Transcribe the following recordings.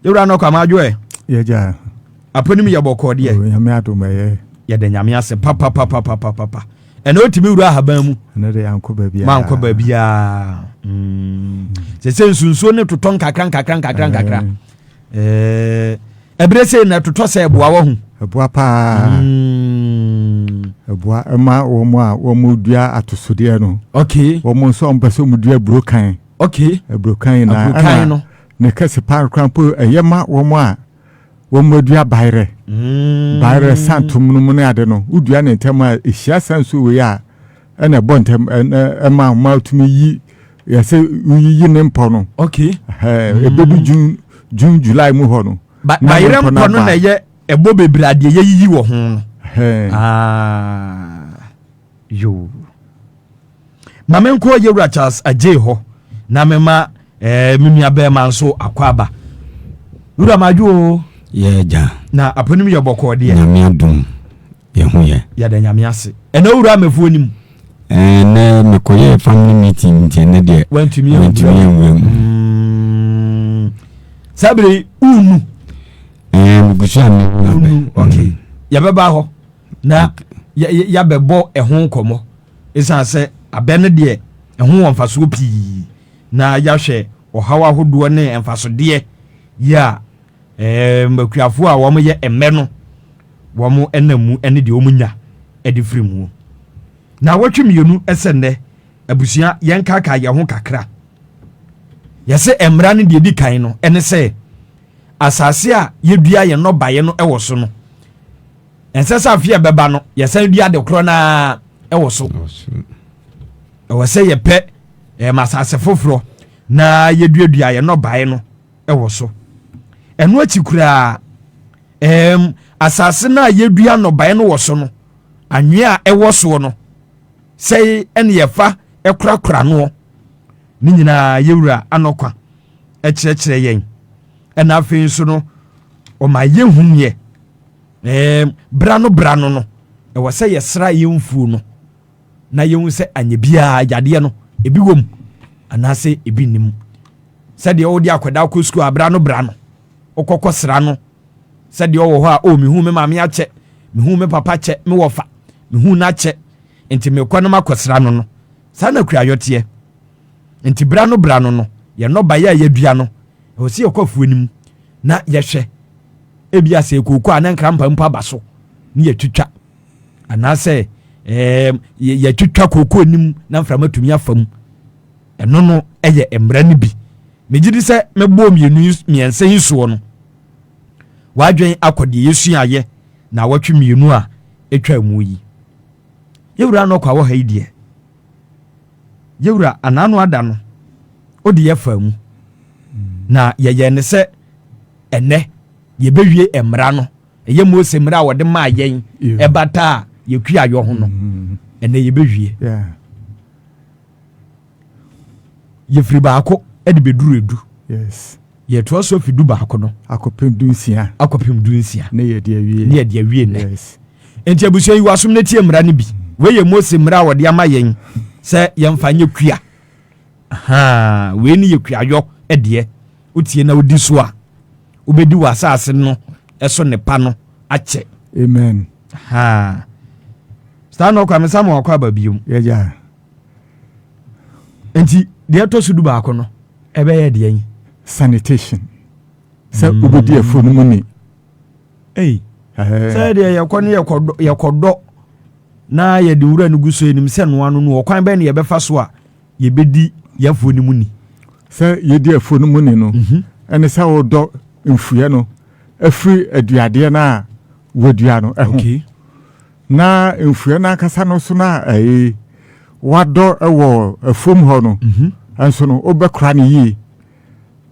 Yɛwura no kɔ amadwo ɛ. Yɛgya. Apɔnim yɛ bɔkɔɔ deɛ. Nyame adom ɛyɛ. Yɛda Nyame ase papapapapapa. Ɛna wotumi wura ahaban mu. Ɛno de yankɔ baabiara. Mankɔ baabiara. Sɛ sɛ nsunsuo ne totɔ nkakra nkakra nkakra nkakra. Ɛberɛ sei na ɛtotɔ sɛ ɛboa wɔ ho. Ɛboa paa. Ɛboa ɛma wɔn a wɔn dua atosodeɛ no. Wɔn nso wɔn pɛ sɛ wɔn dua aburokan. Aburokan na Aburokan no. Ne kɛse paa koraa mpo ɛyɛ ma wɔn a wɔn adua bayerɛ. Bayerɛ santom no mu ne ade no wodua ne ntɛm a ehyia sa nsuo wei a ɛna ɛbɔ ntɛm ɛna ɛma ma tumi yi yɛsɛ yiyi ne mpɔ no. Ɛbɛdu June July mu hɔ no. Bayerɛ mpɔ no na ɛyɛ ɛbɔ bebree adeɛ yɛyiyi wɔ ho no. Yo. Ma menkɔ Yɛwura Charles Agyei hɔ na mema me nua bɛrima nso akɔ aba. Wura madwo o. Yɛ gya. Na apɔnim yɛ bɔkɔɔ deɛ. Nyame adom yɛ ho yɛ. Yɛda Nyame ase. Ɛna wura amefoɔ nim. Ɛnɛ mekɔyɛ family meeting nti ɛnɛ deɛ. Wantumi anwura mu. Saa bere unu. Megu so a menu. Okay. Yɛbɛba hɔ na yɛabɛbɔ ɛho nkɔmmɔ. Ɛsiane sɛ abɛ no deɛ ɛho wɔ mfasoɔ pii na yɛahwɛ ɔhaw ahodoɔ ne mfasodeɛ yi a akuafoɔ a wɔyɛ mmɛ no wɔn nam mu ne deɛ wɔn nya de firi mu. Na wɔtwe mmienu sɛ nnɛ abusua yɛn kaka yɛn ho kakra. Yɛsɛ mmara no deɛ di kan no ɛne sɛ asase a yɛdua yɛn nnɔbaeɛ no wɔ so no ɛnsɛ sɛ afei ɛbɛba no yɛsan dua de korɔ naa ɛwɔ so. Ɛwɔ sɛ yɛpɛ asase foforɔ na yɛduadua yɛn nnɔbaeɛ no ɛwɔ so. Ɛno akyi koraa asase no a yɛdua nnɔbaeɛ no wɔ so no anwea a ɛwɔ soɔ no sɛ ɛne yɛfa ɛkorakora noɔ ne nyinaa yɛwura anɔkwa ɛkyerɛkyerɛ yɛn. Ɛna afei nso no ɔma yɛhu yɛ bra no no ɛwɔ sɛ yɛsra yɛn mfuo no na yɛhu sɛ anyɛ biara yadeɛ no ebi wɔ mu anaasɛ ebi nni mu. Sɛdeɛ wode akwadaa kɔ sukuu a bra no wokɔkɔ sra no sɛdeɛ ɔwɔ hɔ a o mehu me maame akyɛ, mehu me papa kyɛ, me wɔfa mehu n'akyɛ nti mekɔ no makɔsra no no saa na kuayɔ teɛ. Nti bra no no yɛn nnɔbaeɛ a yɛdua no ɛwɔ sɛ yɛkɔ afuo no mu na yɛhwɛ ebi asɛ kooko a ne nkrampa mpo aba so ne yɛtwitwa anaasɛ yɛtwitwa kooko anim na mframa tumi afa mu. Ɛno no ɛyɛ mmara no bi. Megye di sɛ mɛbɔ mmienu mmiɛnsa yi soɔ no wadwen akɔ deɛ yɛsua ayɛ na wɔtwe mmienu a atwa mu yi. Yɛwura no kɔ a wɔ ha yi deɛ yɛwura anaano ada no wode yɛfa mu na yɛyɛ ne sɛ ɛnɛ yɛbɛwie mmara no ɛyɛ Mose mmara a wɔde maa yɛn ɛbata a yɛkua ayɔ ho no ɛnɛ yɛbɛwie. Yɛfiri baako ɛde bɛduru edu. Yɛtoa so afi 11 no akɔpem 16. Akɔpem 16. Ne yɛde awie. Ne yɛde awie nnɛ. Nti abusua yi wasom ne tie mmara no bi. Wei yɛ Mose mmara a wɔde ama yɛn sɛ yɛmfa nyɛ kua. Wei ne yɛ kuayɔ deɛ wotie na wodi so a wobɛdi wɔ asase no ɛso ne pa no akyɛ. Amen. Saa na ɔkwa me sa ma wakɔ aba biom. Yɛgya. Nti deɛ ɛtɔ so 11 no ɛbɛyɛ deɛ yi. Sanitation. Sɛ wobɛdi afuo no mu ni. Ei. Sɛ deɛ yɛkɔ ne yɛkɔdɔ na yɛde wura no gu so anim sɛ noa no no ɔkwan bɛn na yɛbɛfa so a yɛbɛdi yɛafuo no mu ni. Sɛ yɛdi afuo no mu ni no ɛne sɛ wodɔ mfuɛ no afiri aduadeɛ no a wadua no ɛho. Na mfuɛ no ankasa no so na ɛyi wadɔ ɛwɔ afuom hɔ no ɛnso no wobɛkora no yie.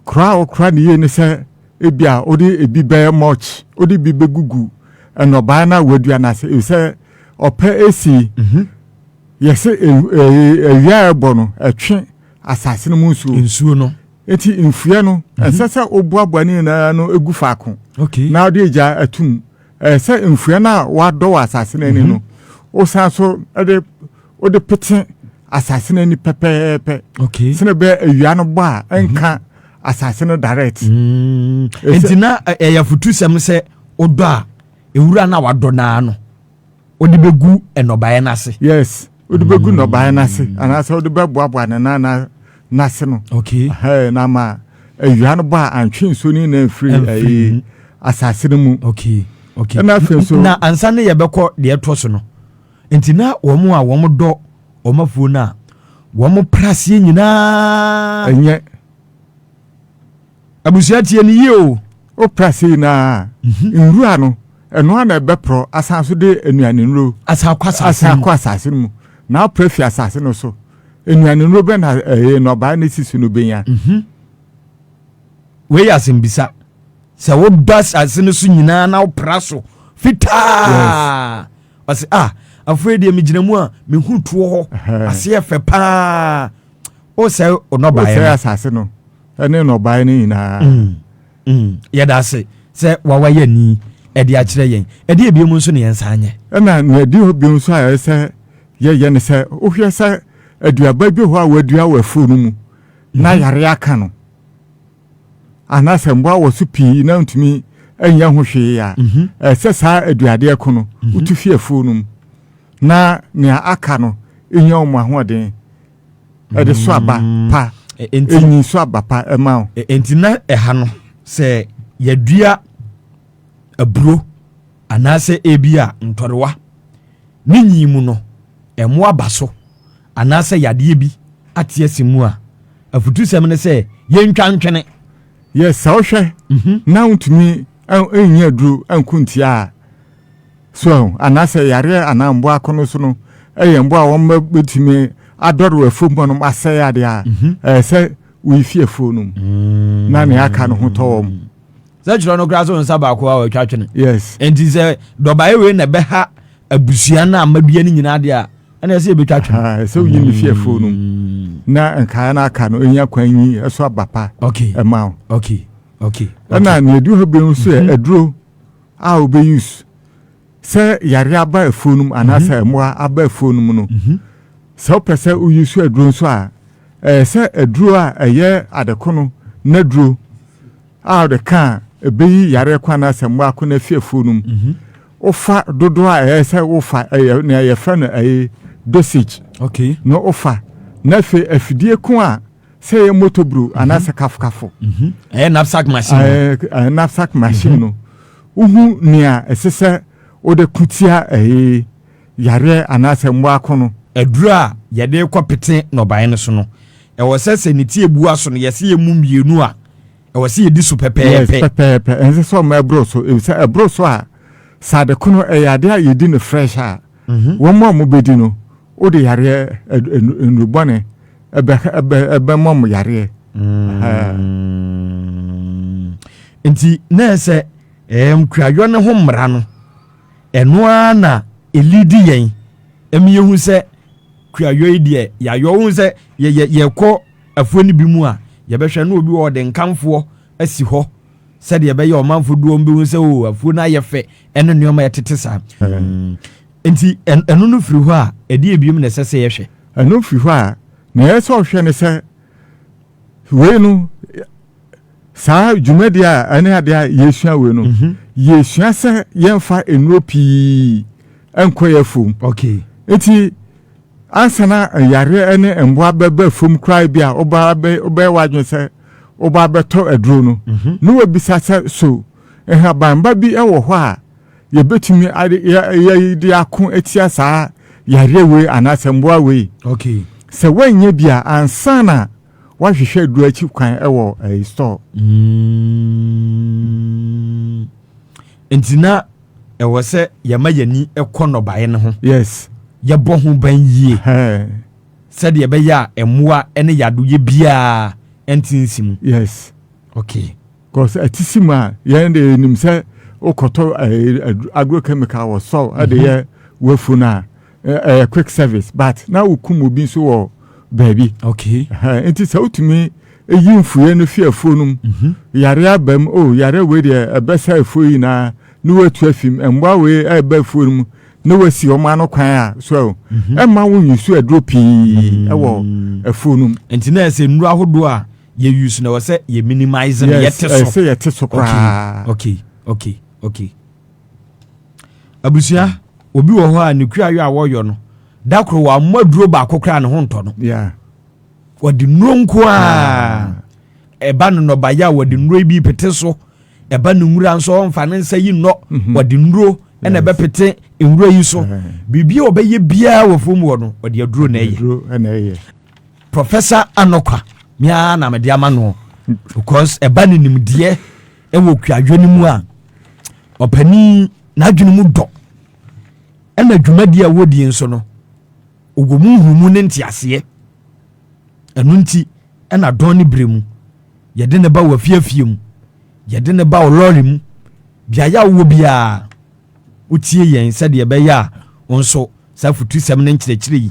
Kora a wokora no yie ne sɛ ebi a wode ebi bɛyɛ mulch, wode bi bɛgugu nnɔbaeɛ no a wadua no ase sɛ ɔpɛ esi yɛsɛ awia ɛbɔ no ɛtwe asase no mu nsuo. Nsuo no. Eti mfuɛ no ɛnsɛ sɛ woboaboa ne nyinaa no egu faako. Na wode agya atum. Sɛ mfuɛ no a wadɔ wɔ asase no ani no wosan so ɛde wode pete asase no ani pɛpɛɛpɛ. Sɛnɛ bɛ awia no bɔ a ɛnka. asase no direct. Nti na ɛyɛ afutusɛm sɛ wodɔ a, ewura no a wadɔ naa no, wode bɛgu nnɔbaeɛ no ase. Yes, wode bɛgu nnɔbaeɛ no ase anaasɛ wode bɛboaboa ne nan n'ase no. Na ma awia no bɔ a, antwe nsuo no nyinaa mfiri ɛyi asase no mu. Okay. Ɛna afei nso na ansa ne yɛbɛkɔ deɛ ɛtɔ so no, nti na wɔn a wɔn dɔ wɔn afuo no a wɔn praseɛ nyinaa ɛnyɛ. Abusua, tie ne yie o. O praseɛ nyinaa, nwura no ɛno ana ɛbɛporɔ asan so de nnuane nnuro asan akɔ asase asan akɔ asase no mu, na apɔ afi asase no so. Nnuane nnuro bɛ na ɛyɛ nnɔbaeɛ no si so no bɛnya? Wei yɛ asɛmbisa sɛ wodɔ asase no so nyinaa na wopra so fitaa, ɔsɛ ah, afei deɛ megyina mu a mehu toɔ hɔ aseɛ fɛ paa, wosɛe nnɔbaeɛ no, asase no ɛne nnɔbaeɛ no nyinaa. Yɛda ase sɛ wawayɛ ni ɛde akyerɛ yɛn. Ɛde ebien mu nso ne yɛn nsa nyɛ. Ɛna nea ɛdi hɔ bio nso a ɛyɛ sɛ yɛyɛ ne sɛ, wohwɛ sɛ aduaba bi hɔ a wadua wɔ afuo no mu na yare aka no anaasɛ mmoa wɔ so pii na ntumi nyɛ ho hwee a, ɛsɛ saa aduadeɛ ko no wotu fi afuo no mu na nea aka no ɛnya wɔn ahoɔden ɛde so aba pa, ɛnyi so aba pa ɛma wo. Nti na ɛha no sɛ yɛdua aburo anaasɛ ebi a ntɔrewa ne nyi mu no, ɛmo aba so anaasɛ yadeɛ bi ate asi mu a, afutusɛm ne sɛ yɛntwa ntwene. Yɛ sɛ wohwɛ na wontumi ɛnyɛ aduro nko ntia a so, anaasɛ yareɛ anaa mboa ko no so no ɛyɛ mboa a wɔn bɛtumi adɔre wɔ afuom hɔ nom asɛe adeɛ a, ɛyɛ sɛ woyi fi afuo no mu na nea aka no ho tɔ wɔn. Sɛ kyerɛ no koraa sɛ wo nsa baako a wɔatwa twene. Yes. Nti sɛ dɔbaeɛ wei na ɛbɛha abusua no a mmadua no nyinaa deɛ a, ɛna ɛsɛ yɛbɛtwa twene. Ɛsɛ woyi ne fi afuo no mu na nkaeɛ no aka no ɛnya kwan yi ɛso aba pa ɛma wo. Ɛna nea ɛdi hɔ bio nso yɛ aduro a wobɛuse sɛ yare aba afuo no mu anaasɛ mmoa aba afuo no mu no. Sɛ wopɛ sɛ woyi so aduro nso a, ɛyɛ sɛ aduro a ɛyɛ adeko no n'aduro a wɔde ka a ɛbɛyi yare kwan anaasɛ mmoa ko no afi afuo no mu. Wofa dodoɔ a ɛyɛ sɛ wofa, ɛyɛ nea yɛfrɛ no ɛyɛ dosage na wofa, na afei afidie ko a sɛ ɛyɛ motoburo anaasɛ kafokafo. Ɛyɛ knapsack machine. Ɛyɛ knapsack machine no, wohu nea ɛsɛ sɛ wode ko tia ɛyɛ yareɛ anaasɛ mmoa ko no. Aduro a yɛde kɔ pete nnɔbaeɛ no so no, ɛwɔ sɛ ne ti ebua so no, yɛsɛ yɛ mu mmienu a, ɛwɔ sɛ yɛdi so pɛpɛɛpɛ. Yes, pɛpɛɛpɛ. Ɛnsɛ sɛ ɔma ɛboro so, sɛ ɛboro so a, sɛ ade ko no ɛyɛ ade a yɛdi no fresh a, wɔn a wɔbɛdi no, wode yareɛ, nnurubɔne ɛbɛmɔ mo yareɛ. Nti na sɛ nkuayɔ ne ho mmara no, ɛno ara na ɛlidi yɛn ɛmi yɛhu sɛ kuayɔ yi deɛ yɛayɔ wohu sɛ yɛkɔ afuo no bi mu a, yɛbɛhwɛ na obi wɔ ɔde nkamfoɔ asi hɔ sɛdeɛ ɛbɛyɛ ɔmanfo doɔ mbɛhu sɛ o, afuo no ayɛ fɛ, ɛne nneɛma ɛtete saa. Nti ɛno no firi hɔ a, ɛde ebiem na ɛsɛ sɛ yɛhwɛ? Ɛno firi hɔ a, na ɛyɛ sɛ ɔhwɛ ne sɛ wei no, saa dwumadi a ɛne adeɛ a yɛsua wei no, yɛsua sɛ yɛmfa nnuro pii nkɔ yɛ fam. Nti ansa na yareɛ ne mboa bɛba fam koraa bi a wobɛyɛ w'adwene sɛ woba bɛtɔ aduro no, na wabisa sɛ so nhabanba bi wɔ hɔ a yɛbɛtumi yɛde ako atia saa yareɛ wei anaasɛ mboa wei. Sɛ woanyɛ bi a, ansa na woahwehwɛ aduro akyi kwan wɔ ɛyi store. Nti na ɛwɔ sɛ yɛma yɛni kɔ nnɔbaeɛ no ho. Yɛbɔ ho ban yie sɛdeɛ ɛbɛyɛ a mmoa ne yadoyɛ biara ɛnte nsi mu. Cause ɛte si mu a, yɛn de yɛnim sɛ wokɔtɔ agrochemical wɔ store ɛde yɛ wafu no a, ɛyɛ quick service, but na wokum obi nso wɔ baabi. Nti sɛ wotumi eyi mfuiɛ no fi afuo no mu, yare aba mu o, yare wei deɛ ɛbɛsa afuo yi nyinaa ne watu afi mu, mmoa wei ɛba afuo no mu ne wasi wɔn ano kwan a so o, ɛmma wo nyusu aduro pii ɛwɔ afuo no mu. Nti na ɛsɛ nnuro ahodoɔ a yɛ use no, ɛwɔ sɛ yɛ minimize no. Yes, yɛte so. Ɛsɛ yɛte so koraa. Okay, abusua, obi wɔ hɔ a ne kuayɔ a wɔyɔ no, da koro wammɔ aduro baako koraa, ne ho ntɔ no. Wɔde nnuro nko a ɛba no nnɔbaeɛ a, wɔde nnuro bi pete so. Ɛba no nwura nso, ɔmfa ne nsa yi nnɔ, wɔde nnuro ɛna ɛbɛpete nwura yi so. Biribi a ɔbɛyɛ biara wɔ fam wɔ no, ɔde aduro na ɛyɛ. Aduro ɛna ɛyɛ. Professor Anɔkwa mea na mede ama no because ɛba ne nimdeɛ ɛwɔ kuadwo no mu a, ɔpani n'adwene mu dɔ, ɛna dwumadi a wɔdie nso no, ɔwɔ mu nhumu ne nteaseɛ. Ɛno nti ɛna dɔn ne berɛ mu yɛde ne ba wɔ afiafie mu, yɛde ne ba wɔ lɔre mu, beaeɛ a wowɔ biara wotie yɛn, sɛdeɛ ɛbɛyɛ a wo nso saa fotusɛm ne nkyerɛkyerɛ yi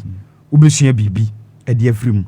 wobɛsua biribi ɛde afiri mu.